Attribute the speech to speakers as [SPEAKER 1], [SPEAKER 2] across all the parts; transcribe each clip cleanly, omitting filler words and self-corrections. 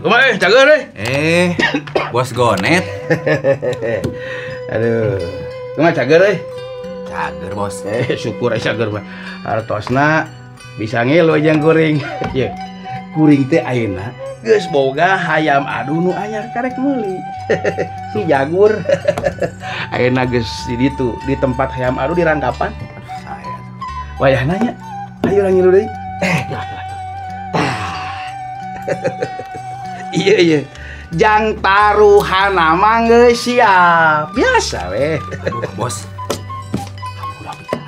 [SPEAKER 1] Kumaha cager euy?
[SPEAKER 2] Bos Gonet.
[SPEAKER 1] Aduh. Kumaha cager euy?
[SPEAKER 2] Cager, Bos.
[SPEAKER 1] Syukur aya cager mah. Hartosna bisa ngilu jeung kuring. Ye. Kuring teh ayeuna geus boga hayam adu nu anyar karek meuli. Si Jagur. Ayeuna geus di ditu di tempat hayam adu di rangkapan.
[SPEAKER 2] Aduh, saya.
[SPEAKER 1] Wayahna nya. Ayo urang ngilu deui. Lah. Iya iya. Jang taruhana mah geus siap. Biasa weh.
[SPEAKER 2] Aduh, Bos. Hampura pisan.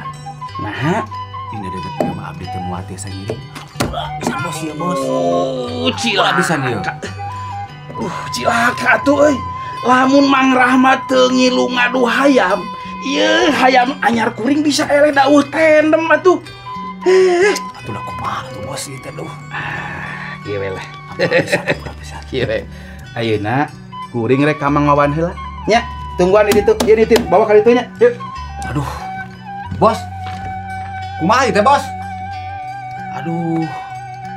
[SPEAKER 1] Nah,
[SPEAKER 2] ini ada teh mah abdi teh moal tiasa ngiring. Bisa Bos ya, Bos.
[SPEAKER 1] Cilaka
[SPEAKER 2] pisan ieu.
[SPEAKER 1] Cilaka atuh euy. Lamun Mang Rahmat teu ngilu ngadu hayam, ieu hayam anyar kuring bisa eleh dauh tendem atuh.
[SPEAKER 2] Atuh da kumaha atuh Bos ieu teh duh.
[SPEAKER 1] Kieu we lah. Kieu we. Ayeuna kuring rek ka Mang Wawan heula. Nya, tungguan di ditu. Ieu nitip, bawa ka ditu nya. Yuk.
[SPEAKER 2] Aduh. Bos. Kumaha ieu teh, Bos? Aduh.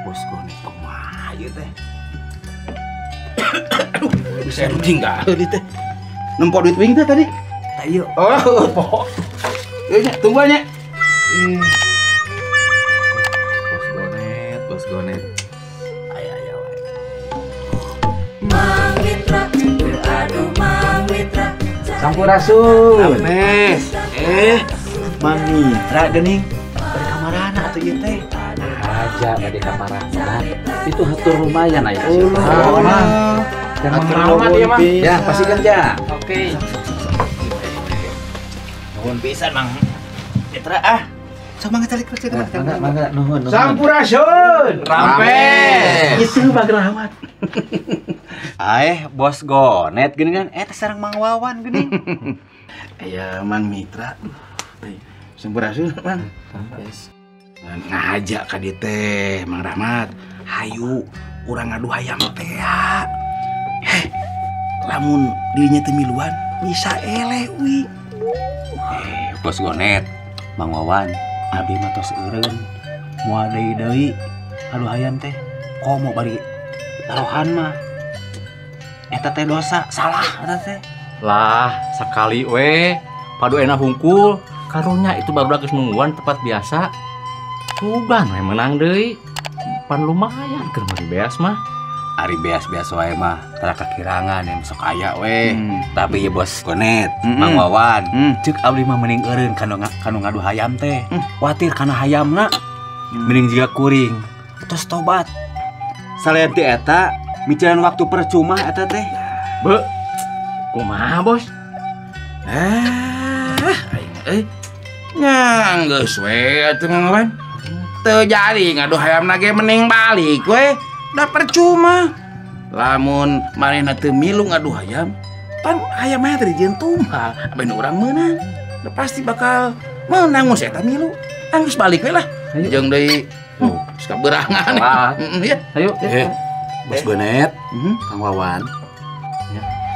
[SPEAKER 2] Bos Gonet kumaha ieu teh?
[SPEAKER 1] Aduh, bisa tinggal ieu teh. Nempo duit wing teh tadi.
[SPEAKER 2] Tah ieu.
[SPEAKER 1] Oh, poho. Ieu nya, tungguan nya.
[SPEAKER 2] Bos Gonet, Bos Gonet.
[SPEAKER 1] Sampurasun.
[SPEAKER 2] Ames. Mang Mitra geuning. Bari kamarana atuh ieu teh?
[SPEAKER 3] Aja bade kamarana. Itu hatur lumayan aya.
[SPEAKER 2] Oh, Mang.
[SPEAKER 3] Dan Mang Rahmat ieu mah. Ya, pasikeun ja.
[SPEAKER 2] Oke. Nuhun pisan Mang Mitra ah. Sok mangga calik calik.
[SPEAKER 3] Mangga mangga nuhun nuhun.
[SPEAKER 1] Sampurasun.
[SPEAKER 2] Rampes.
[SPEAKER 1] Itu Mang Rahmat.
[SPEAKER 2] Bos Gonet gini kan, teh sareng Mang Wawan gini.
[SPEAKER 1] Aya Mang Mitra. Sampurasun, Mang. Ngajak ka dieu teh, Mang Rahmat. Hayu urang ngadu hayam teh. Lamun dirinya teu miluan bisa eleh uing.
[SPEAKER 2] Bos Gonet, Mang Wawan, abdi mah tos eureun. Moal deui-deui adu hayam teh. Komo bari taruhan mah. Eta teh dosa, salah eta teh.
[SPEAKER 4] Lah, sakali we padu enak hungkul. Karunya itu baru geus nungguan tempat biasa. Sugan we menang deui. Pan lumayan keur meuli beas mah.
[SPEAKER 2] Ari beas-beas wae mah tara kakirangan yang sok aya we. Tapi ya Bos Gonet, Mang Wawan, ceuk abdi mah mending eureun kanu ngadu hayam teh. Kuatir kana hayamna. Mending jiga kuring. Tos tobat. Salayan ti eta mikiran waktu percuma eta teh.
[SPEAKER 4] Be. Kumaha, Bos?
[SPEAKER 1] Aing euy. Nya geus we atuh Mang Wawan. Teu jadi ngadu hayamna ge mending balik we. Da percuma. Lamun manehna teu milu ngadu hayam, pan hayamna teh dijieun tumbal, abeh urang meunang. Da pasti bakal meunang mun si eta milu. Anggeus balik we lah. Jeung deui kaberangan. Heeh,
[SPEAKER 4] ayo.
[SPEAKER 3] Bos Gonet, Kang Wawan.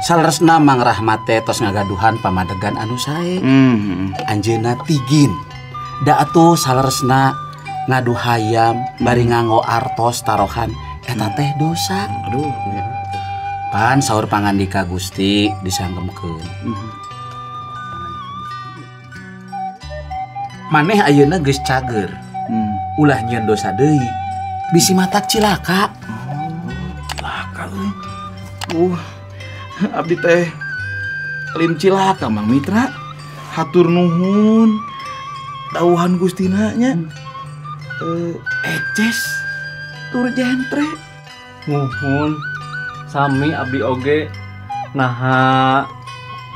[SPEAKER 3] Saleresna Mang Rahmat teh tos ngagaduhan pamadegan anu sae. Anjeunna tigin. Da atuh saleresna ngadu hayam bari nganggo artos tarohan eta teh dosa.
[SPEAKER 1] Aduh.
[SPEAKER 3] Pan saur pangandika Gusti disanggemkeun. Maneh ayeuna geus cager. Ulah nyieun dosa deui. Bisi matak cilaka.
[SPEAKER 1] Cilaka euy. Abdi teh lain cilaka Mang Mitra. Hatur nuhun. Dawuhan Gustina nya. Eces tur jentre.
[SPEAKER 4] Nuhun. Sami abdi oge. Naha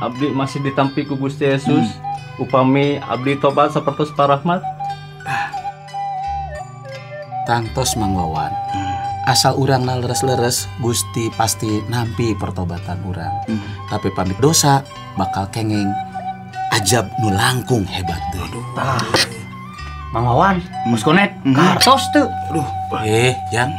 [SPEAKER 4] abdi masih ditampi ku Gusti Yesus. Upami abdi tobat sapertos Pak Rahmat.
[SPEAKER 3] Tangtos Mang Wawan. Asal urang leres-leres Gusti pasti nampi pertobatan urang. Tapi pamit dosa bakal kengeng ajab nu langkung hebat deui.
[SPEAKER 2] Mang Wawan, Bos Gonet, kartos teu.
[SPEAKER 1] Aduh,
[SPEAKER 3] Jang.